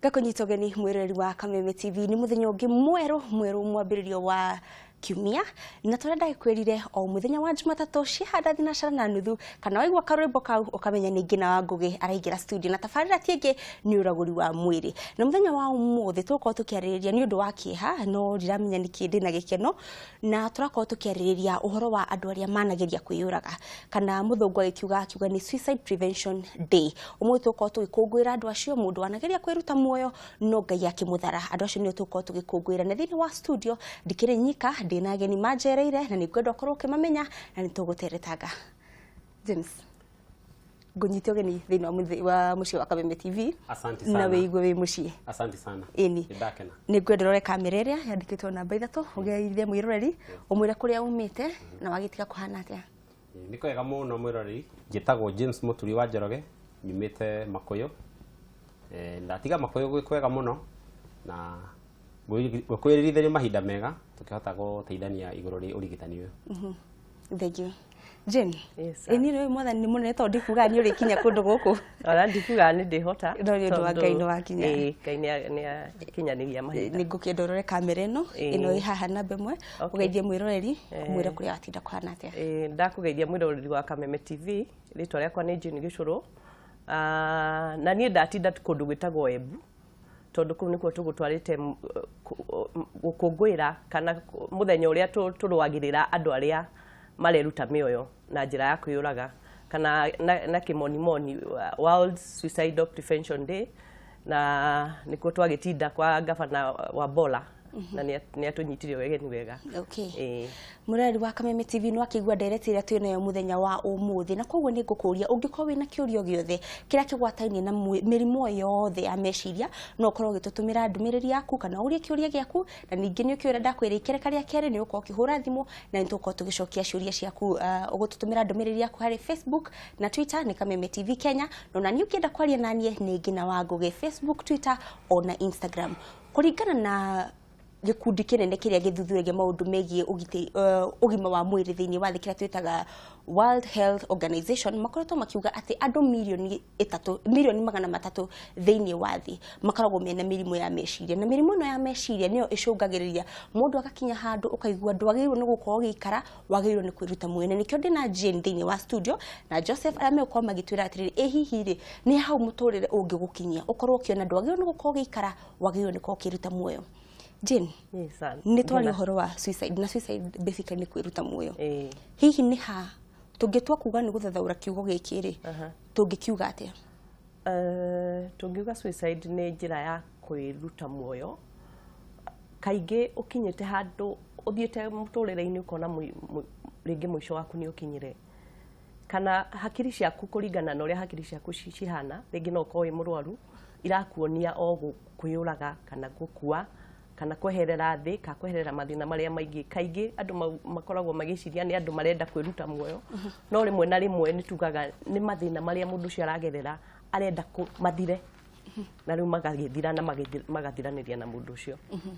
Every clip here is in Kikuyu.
Ngakũnyita ũgeni mwĩroreri wa Kameme TV. Nĩ mũthenya ũngĩ mwerũ mwerũ, mwambĩrĩrio wa kiumia, na tũrĩa ndagĩkwĩrire o mũthenya wa Jumatatũ cihanda 6:30, kana waigua karwĩmbo kau ũkamenya nĩ Ngina wa Ngũgĩ araingĩra studio na tabarĩra ti ĩngĩ nĩ ũragũri wa mwĩrĩ. Na mũthenya wa ũmũthĩ tũgũkorwo tũkĩarĩrĩria, nĩ ũndũ wa kĩeha no ndiramenya nĩkĩ ndĩna gĩkeno, na tũrakorwo tũkĩarĩrĩria ũhoro wa andũ arĩa manageria kwĩyũraga, kana mũthũngũ agĩkiuga akiuga nĩ Suicide Prevention Day. Ũmũthĩ tũgũkorwo tũgĩkũngũĩra andũ acio, mũndũ wanageria kwĩruta muoyo no Ngai akĩmũthara. Andũ acio nĩo tũgũkorwo tũgĩkũngũĩra. Na thĩinĩ wa studio ndikĩrĩ nyika, ndĩna ageni manjereire na nĩngwenda ũkorwo ũkĩmamenya na nĩtũgũteretanga. James, ngũnyite ũgeni thĩinĩ wa mũciĩ wa Kameme TV. Asante na sana. Wĩigue wĩ mũciĩ. Asante sana. Ĩni. Nĩndakena. Nĩ ngwenda ũrore kamera ĩrĩa yandĩkĩtwo namba 3, ũgeithie mwĩroreri, ũmwĩre kũrĩa umĩte na wagĩtiga kũhana atĩa. Nĩ kwega mũno mwĩroreri. Njĩtagwo James Mũturi wa Njoroge, nyumĩte Makũyũ. Ndatiga Makũyũ gwĩ kwega mũno na ngũkwĩririthĩria mahinda mega tũkĩhota gũteithania igũrũ rĩ ũrigitani ũyũ. Thank you, Jane. Yes, sir. Ĩ niĩ rĩu Mwathani nĩ mũnene, tondũ ndikugaga nĩ ũrĩkinya kũndũ gũkũ. Ona ndikugaga nĩ ndĩhota. No nĩ ũndũ wa Ngai nĩ wakinya. Ĩĩ, Ngai nĩ akinyanĩria mahinda. Nĩ ngũkĩenda ũrore kamera ĩno ĩno ĩ haha namba 1, ũgeithie mwĩroreri, ũmwĩre kũrĩa watinda kũhana atĩa. Ĩĩ, ndakũgeithia mwĩroreri wa Kameme TV. Rĩtwa rĩakwa nĩ Jane Gĩcũrũ. Ah, na niĩ ndatinda kũndũ gwĩtagwo Embu, tondũ kũu nĩkuo tũgũtwarĩte gũkũngũĩra kana mũthenya ũrĩa tũrũagĩrĩra andũ arĩa mareruta mĩoyo na njĩra ya kwĩyũraga, kana na kĩmonimoni World Suicidal Prevention Day. Na nĩkuo twagĩtinda kwa gavana wa Bola na nĩ atũnyitire ũgeni wega. Okay. Ĩĩ. Mũroreri wa Kameme TV, no akĩigua ndereti ĩrĩa twĩ nayo mũthenya wa ũmũthĩ, na koguo nĩ ngũkũria, ũngĩkorwo wĩna kĩũria o gĩothe kĩrĩa kĩgwatainie na mĩrimũ yothe ya meciria, no ũkorwo ũgĩtũtũmĩra ndũmĩrĩri yaku kana ũrie kĩũria gĩaku. Na ningĩ nĩ ũkĩũria, ndakwĩra ikereka rĩa kerĩ nĩ ũgũkorwo ũkĩhũra thimũ na nĩ tũgũkorwo tũgĩcokia ciũria ciaku. Ũgũtũtũmĩra ndũmĩrĩri yaku harĩ Facebook na Twitter nĩ Kameme TV Kenya, na ona niĩ ũngĩenda kwaria naniĩ nĩ Ngina wa Ngũgĩ, Facebook, Twitter ona Instagram. Kũringana na gĩkundi kĩnene kĩrĩa gĩthuthuragia maũndũ megiĩ ũgima wa mwĩrĩ thĩinĩ wa thĩ, kĩrĩa twĩtaga World Health Organization, makoretwo makiuga atĩ andũ 3 million, 300 million thĩinĩ wa thĩ makoragwo mena mĩrimũ ya meciria. Na mĩrimũ ĩno ya meciria nĩyo ĩcũngagĩrĩria mũndũ agakinya handũ ũkaigua ndwagĩrĩirwo nĩ gũkorwo ũgĩikara, wagĩrĩirwo nĩ kwĩruta muoyo. Na nĩkĩo ndĩna Jane thĩinĩ wa studio na Joseph, arĩa megũkorwo magĩtwĩra atĩrĩrĩ, ĩ hihi rĩ, nĩ hau mũtũrĩre ũngĩgũkinyia ũkorwo ũkĩona ndwagĩrĩirwo nĩ gũkorwo ũgĩikara, wagĩrĩirwo nĩ gũkorwo ũkĩruta muoyo? Jane, Yes, sir. nĩ twaria Ngina. ũhoro wa suicide, na suicide basically nĩ kwĩruta muoyo. Ĩĩ. Hihi nĩ ha tũngĩtua kuga nĩ gũthathaũra kiugo gĩkĩ rĩ, tũngĩkiuga atĩa? Tũngiuga suicide nĩ njĩra ya kwĩruta muoyo. Kaingĩ ũkinyĩte handũ ũthiĩte mũtũrĩre-inĩ ũkona rĩngĩ mũico waku nĩ ũkinyire, kana hakiri ciaku, kũringana na ũrĩa hakiri ciaku cihana, rĩngĩ no ũkorwo wĩ mũrwaru, irakuonia o kwĩyũraga kana gũkua kana kweherera thĩ kana kweherera mathĩna marĩa maingĩ. Kaingĩ andũ makoragwo magĩciria nĩ andũ marenda kwĩruta muoyo, no rĩmwe na rĩmwe nĩ tugaga nĩ mathĩna marĩa mũndũ ũcio aragerera arenda mathire, na rĩu magagĩthira na magathiranĩria na mũndũ ũcio.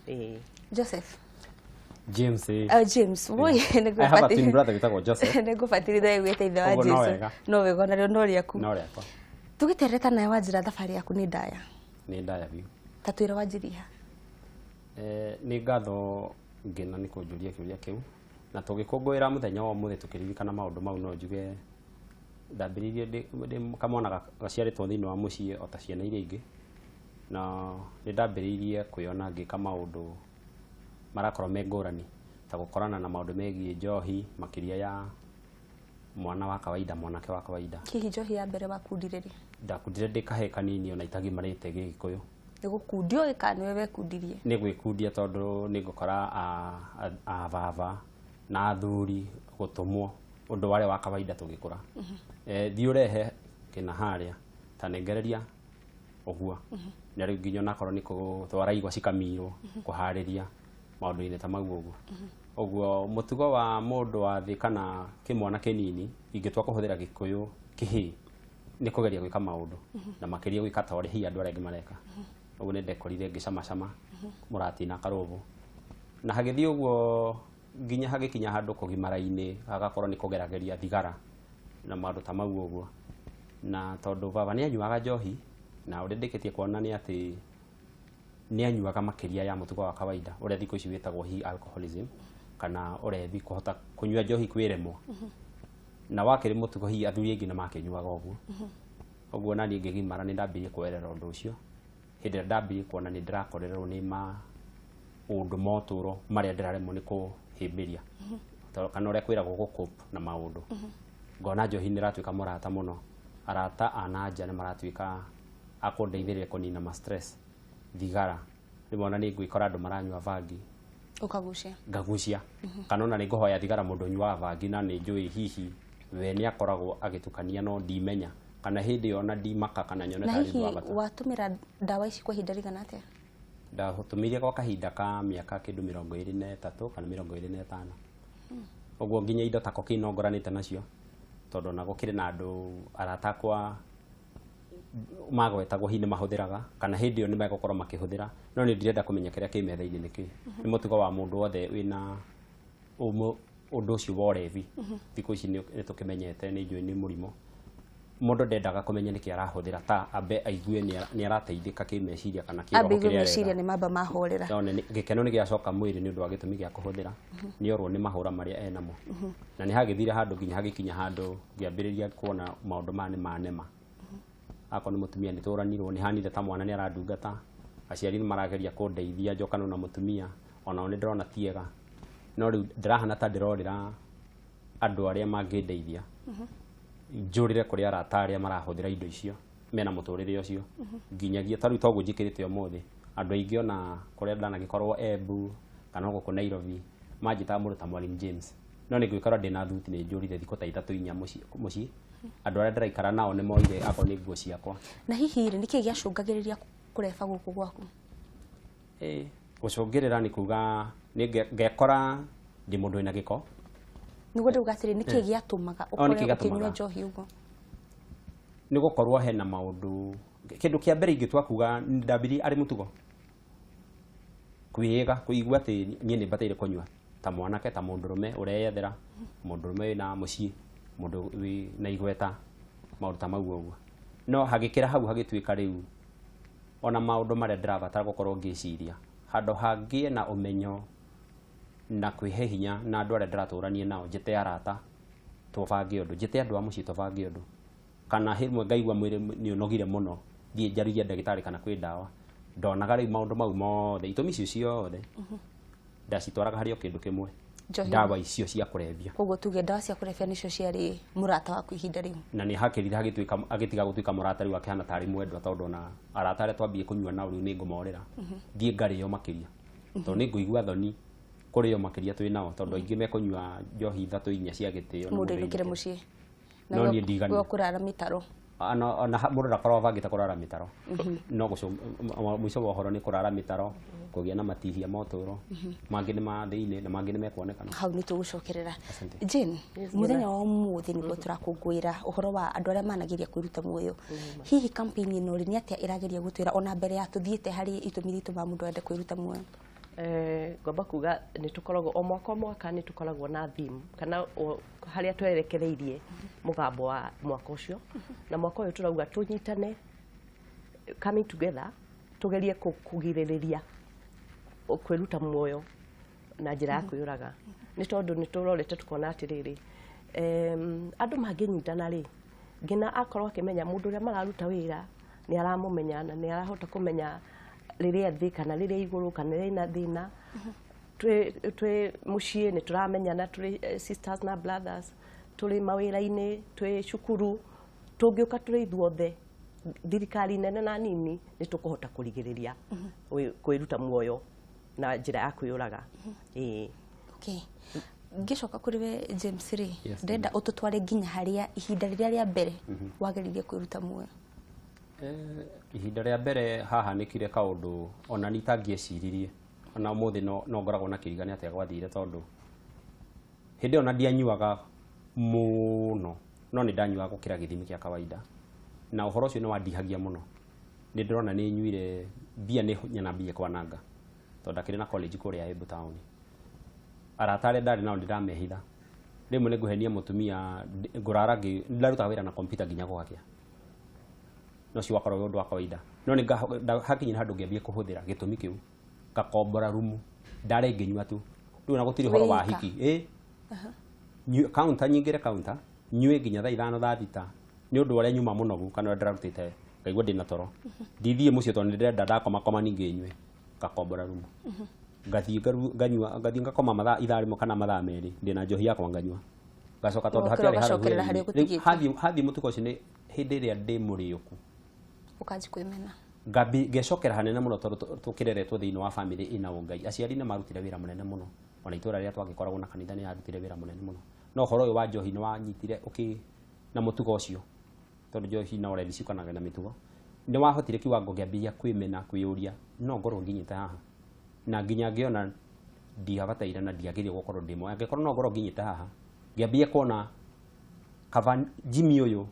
Ĩĩ. Joseph. James, eh. James, woi. I have a twin brother wĩtagwo Joseph. Nĩ ngũbatirithia gwĩta ithe wa Ũguo no Jesu. wega. No wega, onarĩo no rĩaku. No rĩakwa. Tũgĩtereta nawe, wanjĩra thabarĩ yaku nĩ ndaya. Nĩ ndaya biũ. Ta twĩre wanjirie ha. Nĩ ngatho Ngina nĩ kũnjũria kĩũria kĩu, na tũgĩkũngũĩra mũthenya wa ũmũthĩ tũkĩririkana maũndũ mau, no njuge ndambĩrĩirie ndĩ kamwana gaciarĩtwo thĩinĩ wa mũciĩ o ta ciana iria ingĩ, na nĩ ndambĩrĩirie kwĩona ngĩka maũndũ marakorwo me ngũrani, ta gũkorana na maũndũ megiĩ njohi makĩria ya mwana wa kawaida, mwanake wa kawaida. Hihi njohi ya mbere wakundire rĩ? Ndakundire ndĩ kahĩĩ kanini ona itagimarĩte gĩgĩkũyũ. Nĩ gũkundio kana nĩwe wekundirie? Nĩ gwĩkundia, tondũ nĩ ngũkora a baba na athuri gũtũmwo ũndũ warĩ wa kawaida tũgĩkũra. Thiĩ ũrehe kĩna harĩa, ta nengereria ũguo, na rĩu nginya onakorwo nĩ gũtwara igwa cikamirwo, kũharĩria maũndũ-inĩ ta mau ũguo. Ũguo mũtugo wa mũndũ wa thĩ kana kĩmwana kĩnini, ingĩtua kũhũthĩra gĩkũyũ kĩhĩ, nĩ kũgeria gwĩka maũndũ na makĩria gwĩka ta ũrĩa hihi andũ arĩa angĩ mareka. Ũguo nĩ ndekorire ngĩcamacama mũratina karũbũ, na hagĩthiĩ ũguo nginya hagĩkinya handũ kũgimara-inĩ hagakorwo nĩ kũgerageria thigara na maũndũ ta mau ũguo. Na tondũ baba nĩ anyuaga njohi, na ũrĩa ndĩkĩtie kuona nĩ atĩ Nĩ anyuaga makĩria ya mũtugo wa kawaida ũrĩa thikũ ici wĩtagwo hihi alcoholism kana ũrevi, kũhota kũnyua njohi kwĩremwo. Na wakĩrĩ mũtugo hihi athuri aingĩ nĩ makĩnyuaga ũguo. Ũguo na niĩ ngĩgimara nĩ ndambirie kuoerera ũndũ ũcio. Hĩndĩ ĩrĩa ndambirie kuona nĩ ndĩrakorererwo nĩ maũndũ ma ũtũũro marĩa ndĩraremwo nĩ kũhĩmbĩria, kana ũrĩa kwĩragwo gũ-cope na maũndũ, ngona njohi nĩ ĩratuĩka mũrata mũno. Arata a na nja nĩ maratuĩka a kũndeithĩrĩria kũnina ma stress. Thigara rĩmwe ona nĩ ngwĩkora andũ maranyua bangi, ũkagucia, ngagucia, kana ona nĩ ngũhoya thigara mũndũ ũnyuaga bangi, na nĩ njũĩ hihi we nĩ akoragwo agĩtukania, no ndimenya kana hĩndĩ ĩyo ona ndimaka kana nyone na tarĩ hihi ũndũ wa bata. Watũmĩra ndawa ici kwa ihinda rĩigana atĩa? Ndatũmĩire gwa kahinda ka mĩaka kĩndũ 23 kana 25 ũguo, nginya indo ta cocaine no ngoranĩte nacio, tondũ ona gũkĩrĩ na andũ arata akwa magwetagwo hihi nĩ mahũthĩraga kana hĩndĩ ĩyo nĩ megũkorwo makĩhũthĩra, no nĩ ndirenda kũmenya kĩrĩa kĩ metha-inĩ nĩkĩ. Nĩ mũtugo wa mũndũ wothe wĩna ũndũ ũcio wa ũrevi. Thikũ ici nĩ tũkĩmenyete, nĩ njũĩ nĩ mũrimũ. Mũndũ ndendaga kũmenya nĩkĩ arahũthĩra, ta ambe aigue nĩ arateithĩka kĩmeciria kana kĩroho ambe igue kĩrĩa meciria arenda. Nĩ mamba mahorera. None gĩkeno nĩ gĩacoka mwĩrĩ nĩ ũndũ wa gĩtũmi gĩa kũhũthĩra, nĩ orwo nĩ mahũra marĩa enamo. Na nĩ hagĩthire handũ nginya hagĩkinya handũ ngĩambĩrĩria kuona maũndũ maya nĩ manema. Akorwo nĩ mũtumia nĩ tũranirwo, nĩ hanire ta mwana nĩ arandungata. Aciari nĩ marageria kũndeithia njokane na mũtumia, onao nĩ ndĩrona ti ega, no rĩu ndĩrahana ta ndĩrorĩra andũ arĩa mangĩndeithia, njũrĩre kũrĩ arata arĩa marahũthĩra indo icio mena mũtũrĩre ũcio. Nginyagia ta rĩu toguo njĩkĩrĩte ũmũthĩ, andũ aingĩ ona kũrĩa ndanagĩkorwo Embu kana gũkũ Nairobi manjĩtaga mũndũ ta Mwalimu James, no nĩ ngwĩkora ndĩna thuti nĩ njũrire thikũ ta ithatũ inya mũciĩ. Andũ arĩa ndĩraikara nao nĩ moire akorwo nĩ nguo ciakwa. Na hihi rĩ, nĩkĩ gĩacũngagĩrĩria kũreba gũkũ gwaku? Gũcũngĩrĩra nĩ kuga nĩ ngekora ndĩ mũndũ wĩna gĩko. Nĩguo ndauga atĩrĩ, nĩkĩ gĩatũmaga O, ũkore nĩkĩ gĩatũmaga? ũkĩnyua njohi ũguo? Nĩ gũkorwo hena maũndũ. Kĩndũ kĩa mbere ingĩtua kuga ndambirie arĩ mũtugo kwĩĩga kũigua atĩ niĩ nĩ bataire kũnyua ta mwanake, ta mũndũrũme ũreyethera, mũndũrũme wĩna mũciĩ, mũndũ wĩna igweta, maũndũ ta mau ũguo. No hagĩkĩra hau hagĩtuĩka rĩu ona maũndũ marĩa ndĩrabatara gũkorwo ngĩciria handũ hangĩe na ũmenyo na kwĩhe hinya na andũ arĩa ndĩratũrania nao, njĩte arata tũbange ũndũ, njĩte andũ a mũciĩ tũbange ũndũ, kana rĩmwe ngaigua mwĩrĩ nĩ ũnogire mũno, thiĩ njarĩrie ndagĩtarĩ kana kwĩ ndawa. Ndonaga rĩu maũndũ mau mothe, itũmi icio ciothe ndacitwaraga harĩ o kĩndũ kĩmwe: Njohi. Ndawa icio cia kũrebia. Koguo tuge ndawa cia kũrebia nĩcio ciarĩ mũrata waku ihinda rĩu? Na nĩ hakĩrire hagĩtuĩka, agĩtiga gũtuĩka mũrata, rĩu akĩhana tarĩ mwendwa, tondũ ona arata arĩa twambie kũnyua nao rĩu nĩ ngũmorĩra, thiĩ ngarĩo makĩria, tondũ nĩ ngũigua thoni kũrĩo makĩria twĩ nao, tondũ aingĩ mekũnyua njohi ithatũ inya cia gĩtĩo na mũndũ mũndũ ainũkĩre ainũke. Mũciĩ. No niĩ ndigania. We ũkũrara mĩtaro. Ona mũndũ ndakoragwo abangĩte kũrara mĩtaro, no mũico wa ũhoro nĩ kũrara mĩtaro, kũgĩa na matihia ma ũtũũro mangĩ nĩ ma thĩinĩ na mangĩ nĩ mekuonekana. Hau nĩ tũgũcokerera. Asante. Jane, mũthenya wa ũmũthĩ nĩguo tũrakũngũĩra ũhoro wa andũ arĩa manageria kwĩruta muoyo. Hihi campaign ĩno rĩ, nĩ atĩa ĩrageria gũtwĩra ona mbere ya tũthiĩte harĩ itũmi iria itũmaga mũndũ ende kwĩruta muoyo? Ngomba kuga nĩ tũkoragwo o mwaka o mwaka nĩ tũkoragwo na theme kana harĩa twerekereirie mũgambo wa mwaka ũcio, na mwaka ũyũ tũrauga tũnyitane, coming together, tũgerie kũgirĩrĩria kwĩruta muoyo na njĩra ya kwĩyũraga, nĩ tondũ nĩ tũrorete tũkona atĩrĩrĩ, andũ mangĩnyitana rĩ, nginya akorwo akĩmenya mũndũ ũrĩa mararuta wĩra nĩ aramũmenya na nĩ arahota kũmenya rĩrĩa thĩ kana rĩrĩa igũrũ kana rĩrĩa ina thĩna. Twĩ mũciĩ nĩ tũramenyana, tũrĩ sisters na brothers, tũrĩ mawĩra-inĩ, twĩ cukuru, tũngĩũka tũrĩ ithuothe, thirikari nene na nini, nĩ tũkũhota kũrigĩrĩria kwĩruta muoyo na njĩra ya kwĩyũraga, ĩĩ. Okay. Ngĩcoka kũrĩ we James rĩ, Yes. ndĩrenda ũtũtware nginya harĩa ihinda rĩrĩa rĩa mbere wageririe kwĩruta muoyo. Ihinda rĩa mbere hahanĩkire kaũndũ ona ni itangĩeciririe, ona ũmũthĩ no ngoragwo na kĩririkania atĩa gwathire, tondũ hĩndĩ ĩyo na ndianyuaga mũno, no nĩ ndanyuaga gũkĩra gĩthimi kĩa kawaida, na ũhoro ũcio nĩ wandihagia mũno. Nĩ ndĩrona nĩ nyuire mbia, nĩ nyanambia kwananga, tondũ ndakĩrĩ na college kũrĩa Embu town. Arata arĩa ndarĩ nao ndĩramehitha, rĩmwe nĩ ngũhenia mũtumia ngũrara ndarutaga wĩra na kompyuta nginya gũgakĩa. No cio wakoragwo ũndũ wa kawaida. No nĩ hakinyire handũ ngĩambia kũhũthĩra gĩtũmi kĩu, ngakombora rumu ndare ngĩnyua tu. Rĩu na gũtirĩ ũhoro wa Wĩ ika? hiki. Ĩ, counter, nyingĩre counter nyue nginya thaa 5, thaa 6, nĩ ũndũ ũrĩa nyuma mũnogu kana ũrĩa ndĩrarutĩte, ngaigua ndĩna toro, ndithiĩ mũciĩ tondũ nĩ ndĩrenda ndakoma koma ningĩ nyue. Ngakombora rumu, ngathiĩ nganyua, ngathiĩ ngakoma mathaa ithaa 1 kana mathaa 2 ndĩna njohi yakwa, nganyua, ngacoka tondũ Ũgokĩra hatiarĩ haraihu ũgacokerera harĩa wĩra-inĩ. ũgũtigĩte. Rĩu hathiĩ mũtuko ũcio nĩ hĩndĩ ĩrĩa ndĩ mũrĩũku. Ũkanji kwĩmena. Ngambi ngecokera hanene mũno tondũ tũkĩreretwo thĩinĩ wa family ĩna ũngai. Aciari nĩ marutire wĩra mũnene mũno, ona itũra rĩrĩa twagĩkoragwo na kanitha nĩ yarutire wĩra mũnene mũno, no ũhoro ũyũ wa njohi nĩ wanyitire ũkĩ na mũtugo ũcio, tondũ njohi na ũrevi ciukanaga na mĩtugo. Nĩ wahotire kiwango ngĩambĩrĩria kwĩmena, kwĩyũria no ngorwo nginyĩte haha, na nginya ngĩona ndiabataire na ndiagĩrĩire gũkorwo ndĩ muoyo angĩkorwo no ngorwo nginyĩte haha. Ngĩambia kuona kaba Jimmy ũyũ,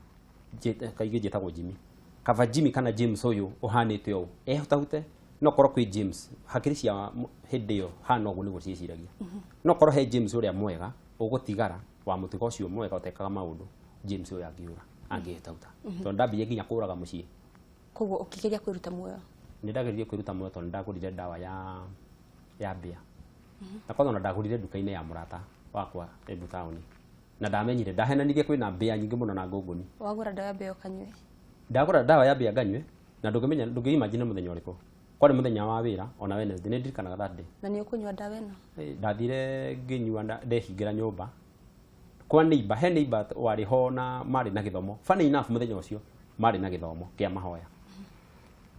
kaingĩ njĩtagwo Jimmy, kaba Jimmy kana James ũyũ ũhanĩte ũũ ehutahute, no korwo kwĩ James hakiri cia hĩndĩ ĩyo hana ũguo nĩguo ciĩciragia, no korwo he James ũrĩa mwega ũgũtigara wa mũtugo ũcio mwega ũtekaga maũndũ, James ũyũ angĩũra angĩhutahuta, tondũ ndambirie nginya kũraga mũciĩ. Koguo ũkĩgeria kwĩruta muoyo? Nĩ ndageririe kwĩruta muoyo tondũ nĩ ndagũrire ndawa ya mbĩa, na kwanza ona ndagũrire nduka-inĩ ya mũrata wakwa Embu taũni, na ndamenyire ndahenanirie kwĩna mbĩa nyingĩ mũno na ngũngũni. Wagũra ndawa ya mbĩa ũkanyue? Ndagũra ndawa ya mbĩa nganyue, na ndũngĩmenya, ndũngĩ imagine mũthenya ũrĩkũ kwarĩ, mũthenya wa wĩra ona Wednesday, nĩ ndirikanaga that day. Na nĩ ũkũnyua ndawa ĩno? Ndathire ngĩnyua na ndehingĩra nyũmba kwa neighbor, he neighbor warĩ ho na marĩ na gĩthomo. Funny enough, mũthenya ũcio marĩ na gĩthomo kĩa mahoya,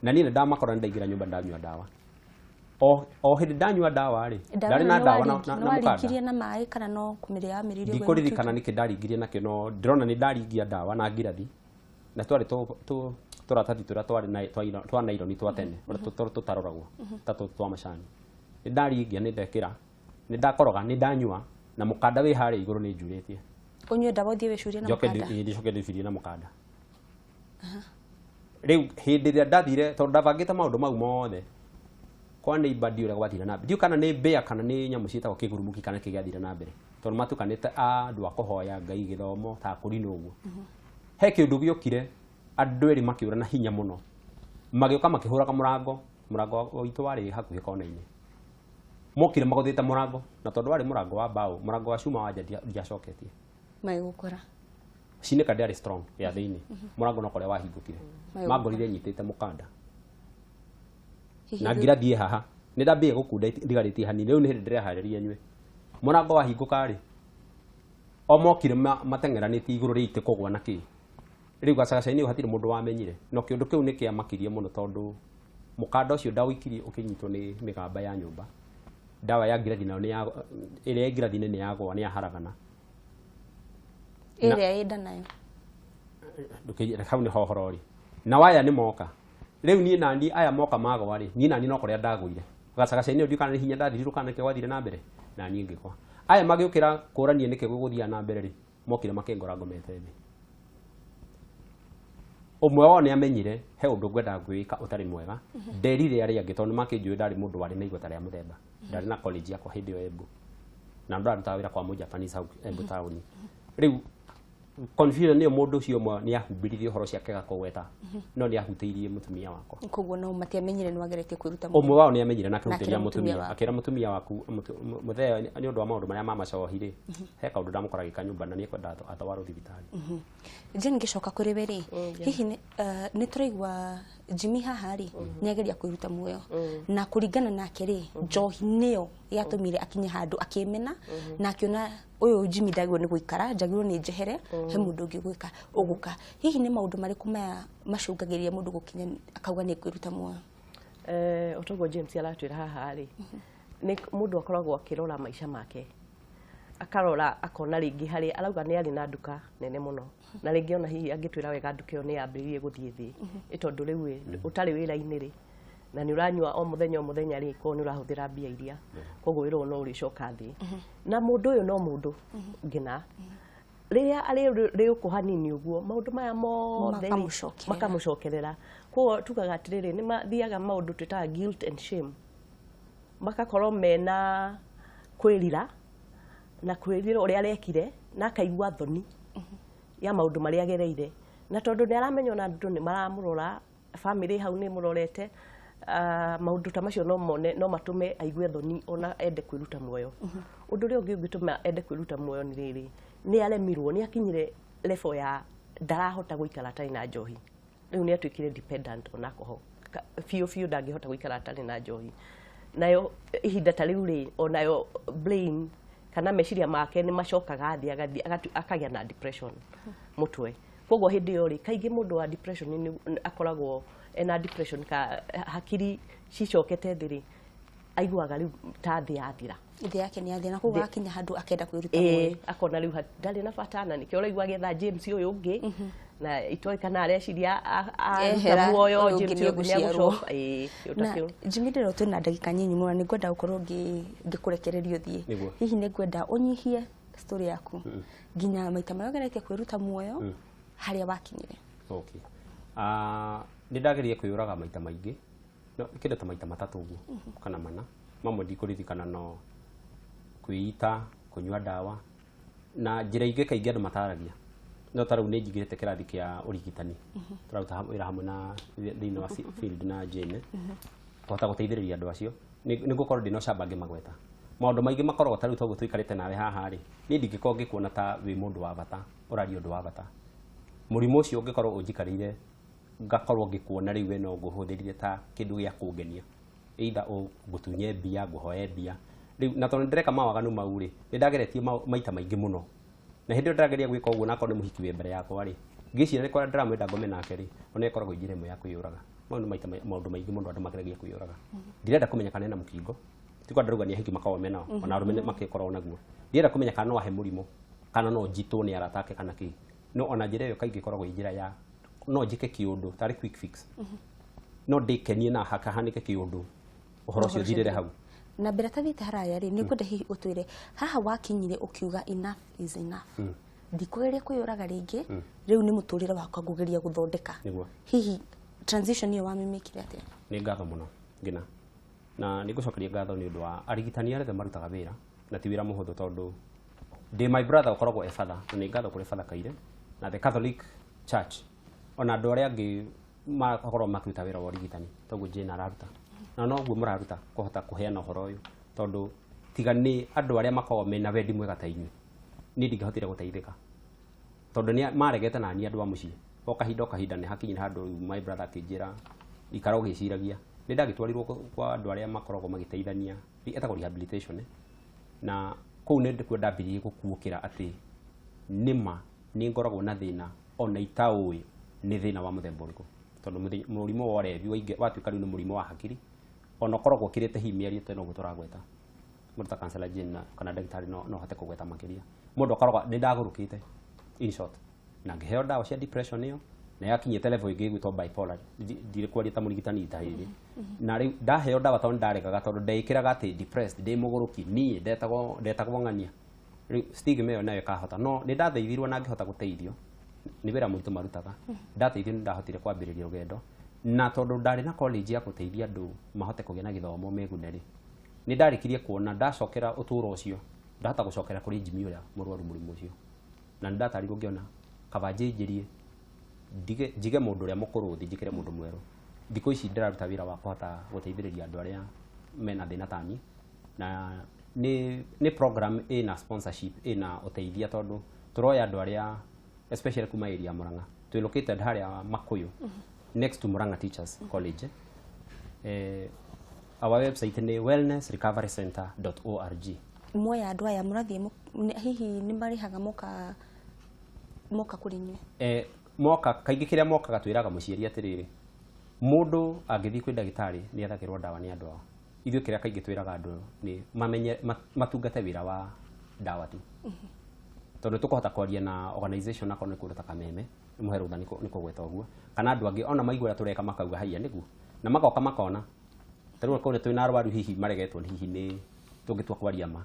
na niĩ nĩ ndamakora, nĩ ndaingĩra nyũmba, ndanyua ndawa. O hĩndĩ ndanyua ndawa rĩ, Ndawa ndarĩ ĩno na ndawa na, na, nĩ na mũkanda. Waringirie na maĩ kana no kũmĩrĩa wamĩrĩire ũguo ĩ? Ndikũririkana nĩkĩ ndaringirie nakĩo, no ndĩrona nĩ ndaringia ndawa na ngirathi, na twarĩ tũratathi tũrĩa twarĩ na twa naironi twa tene, ũrĩa tũtaroragwo ta tũtũ twa macani. Nĩ ndaringia, nĩ ndekĩra, nĩ ndakoroga, nĩ ndanyua, na mũkanda wĩ harĩa igũrũ nĩ njurĩtie. Ũnyue ndawa, ũthiĩ wĩcurie na njoke mũkanda? Ndicoke ndĩcurie na mũkanda. Rĩu hĩndĩ ĩrĩa ndathire, tondũ ndabangĩte maũndũ mau mothe kwa neighbor, ndiũĩ ũrĩa gwathire na mbere, ndiũĩ kana nĩ mbĩa kana nĩ nyamũ ciĩtagwo kĩgurumuki kana kĩ gĩathire na mbere, tondũ matukanĩte andũ a kũhoya Ngai gĩthomo ta kũrinũ ũguo. He kĩũndũ gĩokire, andũ erĩ makĩũra na hinya mũno, magĩũka makĩhũraga mũrango. Mũrango witũ warĩ hakuhĩ kona-inĩ. Mokire magũthĩte mũrango, na tondũ warĩ mũrango wa mbaũ, mũrango wa cuma wa nja ndiacoketie. Magĩgũkora? Cinĩka ndĩarĩ strong ya thĩinĩ, mũrango no kũrĩa wahingũkire. Magĩgũkora. Mangorire nyitĩte mũkanda Hihi na ngira thiĩ haha nĩ ndambia gũkunda ndigarĩtie hanini. Rĩu nĩ hĩndĩ ndĩreharĩria nyue. Mũrango wahingũka rĩ, o mokire mateng'eranĩtie igũrũ rĩa itĩ kũgwa na kĩ. Rĩu gacagaca-inĩ hatirĩ mũndũ wamenyire, no kĩũndũ kĩu nĩ kĩamakirie mũno, tondũ mũkanda ũcio ndaũikirie ũkĩnyitwo nĩ mĩgamba ya nyũmba. Ndawa ya ngirathi nayo nĩ ya ĩrĩa ĩ ngirathi-inĩ nĩ yagwa, nĩ yaharagana. Ĩrĩa ĩnda nayo? Hau nĩho ũhoro ũrĩ. Na waya nĩ moka rĩu, niĩ nani aya moka magwa rĩ, niĩ nani no kũrĩa ndagũire gacagaca-inĩ, ndiũ kana nĩ hinya ndathirirwo kana nĩkĩ gwathire na mbere, na niĩ ngĩgwa. Aya magĩũkĩra kũrania nĩkĩ gũgũthiaga na mbere rĩ, mokire makĩngora ngomete thĩ. Ũmwe wao nĩ amenyire he ũndũ ngwendaga gwĩka ũtarĩ mwega. Nderire arĩa angĩ, tondũ nĩ makĩnjũĩ ndarĩ mũndũ warĩ na igweta rĩa mũthemba. Ndarĩ na college yakwa hĩndĩ ĩyo Embu, na ndarutaga wĩra kwa mũjapanese hau Embu taũni. Rĩu confusion nĩyo, mũndũ ũcio ũmwe nĩ ahumbĩririe ũhoro ũcio akĩaga kũgweta, no nĩ ahutĩirie mũtumia wakwa. Koguo no matiamenyire nĩ wageretie kwĩruta muoyo? Ũmwe wao nĩ amenyire na Na akĩra akĩhutĩria mũtumia mũtumia. waku. Akĩra mũtumia waku, mũthee nĩ ũndũ wa maũndũ marĩa ma macohi rĩ, he kaũndũ ndamũkora agĩka nyũmba na nĩ ekwenda atwarwo thibitarĩ. Jane, ngĩcoka kũrĩ we rĩ, hihi nĩ tũraigua Jimmy haha rĩ, nĩ ageria kwĩruta muoyo, na kũringana nake rĩ, njohi nĩyo yatũmire akinye handũ akĩmena na akĩona ũyũ Jimmy ndagĩrĩirwo nĩ gũikara, njagĩrĩirwo nĩ njehere, he mũndũ ũngĩ gwĩka ũgũka. Hihi nĩ maũndũ marĩkũ maya macũngagĩrĩria mũndũ gũkinya akauga nĩ kwĩruta muoyo? Otoguo James aratwĩra haha rĩ, nĩ mũndũ akoragwo akĩrora maica make, akarora akona rĩngĩ harĩa arauga nĩ arĩ na nduka nene mũno, na rĩngĩ ona hihi angĩtwĩra wega nduka ĩyo nĩ yambĩrĩirie gũthiĩ thĩ, ĩ tondũ rĩu ĩ ũtarĩ wĩra-inĩ rĩ, na nĩ ũranyua o mũthenya o mũthenya rĩ, koguo nĩ ũrahũthĩra mbia iria, koguo wĩra ũyũ no ũrĩcoka thĩ. Na mũndũ ũyũ no mũndũ ngina rĩrĩa arĩ rĩũkũ hanini ũguo, maũndũ maya mothe rĩ, makamũcokerera. Makamũcokerera. Koguo tugaga atĩrĩrĩ, nĩ mathiaga maũndũ twĩtaga guilt and shame, makakorwo mena kwĩrira na kwĩrira ũrĩa arekire, na akaigua thoni ya maũndũ marĩa agereire. Na tondũ nĩ aramenya ona andũ nĩ maramũrora, family hau nĩ mũrorete, maũndũ ta macio no mone no matũme aigue thoni ona ende kwĩruta muoyo. Ũndũ ũrĩa ũngĩ ũngĩtũma ende kwĩruta muoyo nĩ rĩrĩ, nĩ aremirwo, nĩ akinyire level ya ndarahota gũikara atarĩ na njohi. Rĩu nĩ atuĩkire dependent on alcohol biũ biũ, ndangĩhota gũikara atarĩ na njohi. Nayo ihinda ta rĩu rĩ, onayo brain kana meciria make nĩ macokaga thĩ, agathiĩ akagĩa na depression mũtwe. Koguo hĩndĩ ĩyo rĩ, kaingĩ mũndũ wa depression nĩ akoragwo ena depression ka hakiri cicokete thĩ rĩ, aiguaga rĩu ta thĩ yathira. Thĩ yake nĩ yathira, na koguo agakinya handũ akenda kwĩruta muoyo. Akona rĩu ndarĩ na bata, na nĩkĩo ũraigua agĩetha James ũyũ ũngĩ, na itoĩ kana areciria Ehera, aruta muoyo ũyũ ũngĩ James ũyũ ũngĩ nĩegũciarwo. nĩegũcoka. Kĩndũ ta Na kĩu. Jimmy, ndĩrona twĩna ndagĩka nyinyi mũno, nĩ ngwenda gũkorwo ngĩkũrekereria ũthiĩ. Nĩguo. Hihi nĩ ngwenda ũnyihie story yaku nginya maita marĩa ũgeretie kwĩruta muoyo, harĩa wakinyire. Okay. Nĩ ndageria kwĩyũraga maita maingĩ, no kĩndũ ta maita matatũ ũguo kana mana, mamwe ndikũririkana, no kwĩita, kũnyua ndawa na njĩra ingĩ kaingĩ andũ mataragia. No ta rĩu nĩ njingĩrĩte kĩrathi kĩa ũrigitani, tũraruta wĩra hamwe na thĩinĩ wa field na Jane, kũhota gũteithĩrĩria andũ acio. Nĩ ngũkorwo ndĩna ũcamba ngĩmagweta. Maũndũ maingĩ makoragwo ta rĩu toguo tũikarĩte nawe haha rĩ, niĩ ndingĩkorwo ngĩkuona ta wĩ mũndũ wa bata, ũraria ũndũ wa bata. Mũrimũ ũcio ũngĩkorwo ũnjikarĩire, ngakorwo ngĩkuona rĩu we no ngũhũthĩrire ta kĩndũ gĩa kũngenia, either ngũtunye mbia, ngũhoe mbia. Rĩu na tondũ nĩndĩreka mawaganu mau rĩ, nĩ ndageretie maita maingĩ mũno, na hĩndĩ ĩyo ndĩrageria gwĩka ũguo, nakorwo nĩ mũhiki wĩ mbere yakwa rĩ, ngĩciria nĩ kũrĩa ndĩramwenda ngome nake rĩ, ona ĩkoragwo njĩra ĩmwe ya kwĩyũraga. Mau nĩ maita maũndũ maingĩ mũno andũ mageragia kwĩyũraga. Ndirenda kũmenya kana ena mũkingo, ti kwa ndĩrauga nĩ ahiki makoragwo menao, ona arũme nĩ makĩkoragwo naguo. Ndirenda kũmenya kana no ahe mũrimũ, kana no njitwo nĩ arata ake kana kĩ, no ona njĩra ĩyo kaingĩ ĩkoragwo ĩ njĩra ya no njĩke kĩũndũ tarĩ quick fix, no ndĩkenie na hakahanĩke kĩũndũ, ũhoro ũcio ũthirĩre hau. Na mbere tathiĩte haraya rĩ, nĩ ngwenda hihi ũtwĩre haha wakinyire ũkiuga enough is enough, ndikũgeria kwĩyũraga rĩngĩ, rĩu nĩ mũtũrĩre wakwa ngũgeria gũthondeka. Nĩguo. Hihi transition ĩyo wamĩmĩkire atĩa? Nĩ ngatho mũno ngina, na nĩ ngũcokeria ngatho nĩ ũndũ wa arigitani arĩa othe marutaga wĩra, na ti wĩra mũhũthũ, tondũ ndĩ my brother ũkoragwo e father, na nĩ ngatho kũrĩ Father Kaire na the Catholic Church, ona andũ arĩa angĩ makoragwo makĩruta wĩra wa ũrigitani toguo Jane araruta, na noguo mũraruta kũhota kũheana ũhoro ũyũ, tondũ tiga nĩ andũ arĩa makoragwo mena wendi mwega ta inyuĩ, niĩ ndingĩhotire gũteithĩka, tondũ nĩ maregete na niĩ andũ a mũciĩ o kahinda o kahinda. Nĩ hakinyire handũ rĩu my brother akĩnjĩra ikara ũgĩciragia. Nĩ ndagĩtwarirwo kwa andũ arĩa makoragwo magĩteithania, etagwo rehabilitation, na kũu nĩ kuo ndambĩrĩirie gũkuũkĩra atĩ nĩma nĩ ngoragwo na thĩna ona itaũĩ nĩ thĩna wa mũthemba ũrĩkũ, tondũ mũrimũ wa ũrevi watuĩka rĩu nĩ mũrimũ wa hakiri, ona ũkoragwo ũkĩrĩte hihi mĩario ta ĩno ũguo tũragweta. Mũndũ ta counselor Jane kana ndagĩtarĩ no ahote kũgweta makĩria. Mũndũ akoragwo nĩ ndagũrũkĩte in short, na ngĩheo ndawa cia depression ĩyo, na yakinyĩte level ĩngĩ ĩgwĩtwo bipolar. Ndirĩ kwaria ta mũrigitani ta rĩrĩ, na rĩu ndaheo ndawa tondũ ndaregaga, tondũ ndeĩkĩraga atĩ depressed, ndĩ mũgũrũki, niĩ ndetagwo ng'ania. Rĩu stigma ĩyo nayo ĩkahota, no nĩ ndateithirwo na ngĩhota gũteithio. Nĩ wĩra mũritũ marutaga. Ndateithio, nĩ ndahotire kwambĩrĩria rũgendo, na tondũ ndarĩ na college ya gũteithia andũ mahote kũgĩa na gĩthomo megune rĩ, nĩ ndarĩkirie kuona ndacokera ũtũũro ũcio, ndahota gũcokera kũrĩ Jimmy ũrĩa mũrwaru mũrimũ ũcio, na nĩ ndatarirwo ngĩona kaba njenjerie, ndige njige mũndũ ũrĩa mũkũrũ thĩ, njĩkĩre mũndũ mwerũ. Thikũ ici ndĩraruta wĩra wa kũhota gũteithĩrĩria andũ arĩa mena thĩna tani, na nĩ program ĩna sponsorship, ĩna ũteithia, tondũ tũroya andũ arĩa especially kuma area ya Murang'a. Twĩ located harĩa Makuyu, next to Murang'a Teachers College. Our website nĩ wellnessrecoverycenter.org. Muoya andũ aya mũrathiĩ hihi nĩ marĩhaga moka kũrĩ inyuĩ? Moka kaingĩ kĩrĩa mokaga, twĩraga mũciari atĩrĩrĩ, mũndũ angĩthiĩ kwĩ ndagĩtarĩ nĩ ethagĩrwo ndawa nĩ andũ ao. Ithuĩ kĩrĩa kaingĩ twĩraga andũ nĩ mamenye matungate wĩra wa ndawa tu, tondũ tũkũhota kwaria na organization akorwo nĩ kũndũ ta Kameme, mũhe rũtha nĩ kũgweta ũguo, kana andũ angĩ ona maigua ũrĩa tũreka makauga haiya nĩguo, na magoka makona. Ta rĩu akorwo twĩna arwaru hihi maregetwo hihi nĩ tũngĩtua kwaria ma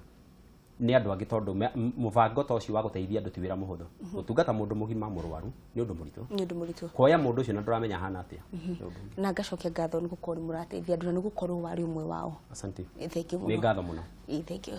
nĩ andũ angĩ, tondũ mũbango ta ũcio wa gũteithia andũ ti wĩra mũhũthũ. Gũtungata mũndũ mũgima mũrwaru nĩ ũndũ mũritũ. Nĩ ũndũ mũritũ. Kuoya mũndũ ũcio na ndũramenya ahana atĩa nĩ ũndũ ũngĩ. Na ngacokia ngatho nĩ gũkorwo nĩ mũrateithia andũ na nĩ gũkorwo warĩ ũmwe wao. Asante. Thank you Nĩ mũno. ngatho mũno. Thank you.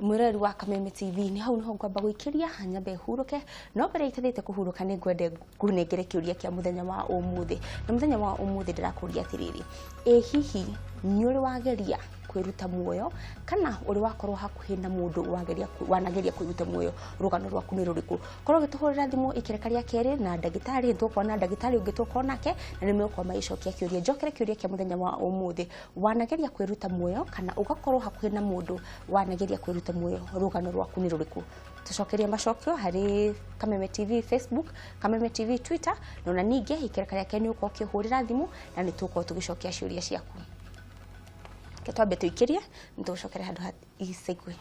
Mwĩroreri wa Kameme TV, nĩ hau niho ngwamba gũikĩria nyambe hurũke, no mbere itathĩte kũhurũka nĩ ngwende ngũnengere kĩũria kĩa mũthenya wa ũmũthĩ. Na mũthenya wa ũmũthĩ ndĩrakũria atĩrĩrĩ, ĩ hihi nĩ ũrĩ wageria kwĩruta muoyo kana ũrĩ wakorwo hakuhĩ na mũndũ wageria wanageria kwĩruta muoyo? Rũgano rwaku nĩ rũrĩkũ? Korwo ũgĩtũhũrĩra thimũ ikereka rĩa kerĩ na ndagĩtarĩ, tũkorwo na ndagĩtarĩ ũngĩ tũkorwo nake na nĩ megũkorwo magĩcokia kĩũria. Njokere kĩũria kĩa mũthenya wa ũmũthĩ: wanageria kwĩruta muoyo kana ũgakorwo hakuhĩ na mũndũ wanageria kwĩruta muoyo, rũgano rwaku nĩ rũrĩkũ? Tũcokerie macokio harĩ Kameme TV Facebook, Kameme TV Twitter, na ona ningĩ ikereka rĩa kerĩ nĩ ũkorwo ũkĩhũrĩra thimũ na nĩ tũgũkorwo tũgĩcokia ciũria ciaku. Reke twambe tũikĩrie, nĩ tũgũcokera handũ ha ica ikuhĩ.